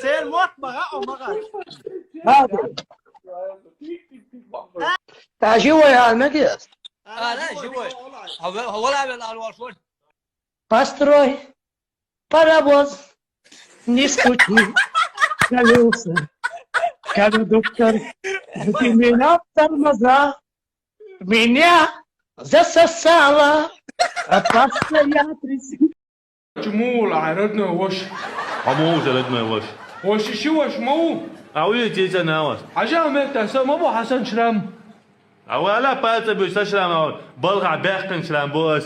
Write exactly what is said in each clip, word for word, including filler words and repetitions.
Церан мотт ма гӀа, ма гӀа. Хьажи вай хьал мегаш. Ара, живой. Хьо ве-, хьо вала вела алвар шур. Построй паровоз, не стучи колеса. Кондуктор, ты меня тормоза, меня засосала, а постоянно трясет. Чему ла родной вош? А муж родной вош. Вош ши вош мау? А вы дети на вас. А жа мет та са ма бу Хасан Шрам. А вала паца бу са Шрам, а балха бехкан Шрам бос.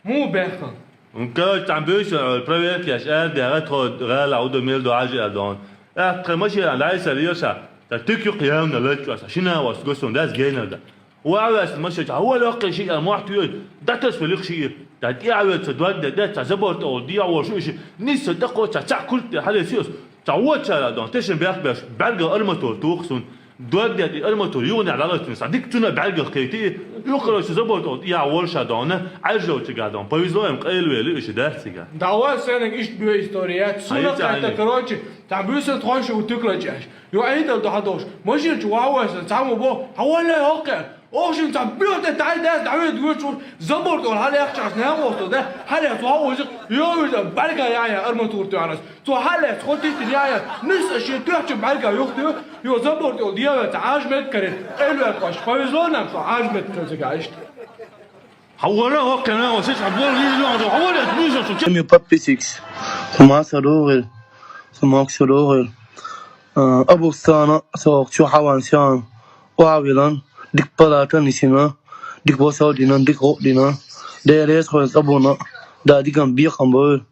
Му бехкан. Ун кач там бу са проверка яш ар бяга тхо гала уду мел ду ажи адон. Ах, тхо маши ан лайса лиоса. Та тик юк явна лачваса. Шина вас госун дас гейнер да. Ва вас маши та, ва лоқи ши а муахт юй. Да тас велик ши. Да ти авет са дуад да, да, та заборт ол, ди авор шу ши. Нис са да қо та, та культ да, хале сиос. Та ва чара дон, тешен бях бяш, бярга арматур тухсун. Дуад да, ди арматур, югна лалатин, са дик цуна бярга хейти. Ю, короче, заборт ол, я волша дона, ажо тига дон. Повезло им, къейл вели, иши да тига. Да ва сенек ишт бю история. Суна ката, короче, та бюсен тхош утыкла чаш. Ё айдал да хадош. Машин чу ва ва са, цаму бо, хавала оке. Ошин ца бюте тай дас, давид гучур, заборт ол, хали ахчаш не хосто да, хали цу ха ожик, ё, ё, бальга я, я, арматур ту анас. Цу хали, цу хоти ти я, я, нис ши ту чу бальга юхту, ё, заборт ол, диавет, ажмет каре, элвет паш, повезло нам, цу ажмет каре гаишт. Хавала, окей, на, осич, хавала, не, не, хавала, не, не, не. Ми подписчикс. Сама сарогел. Сама сарогел. Абустана, соох чу хаван сян. Уавилан, дик палата нисина, дик босал динан, дик гок дина. Дерес хойс абуна, да диган бихам бой.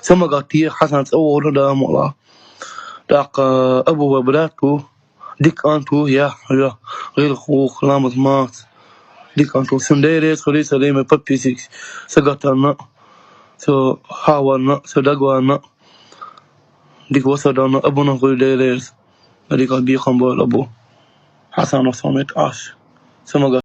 Сама гати Хасан цавода да мола. Так, абу ва брату, дик анту, я, я, гил хух, ламаз мас. Дик анту, син дерес хойс салеме подписчикс. Сагатана, со хавана, со дагвана. Дик васадана, абуна хуй дерес. Дик бихам бой абу. Хасан Самет аш. Сама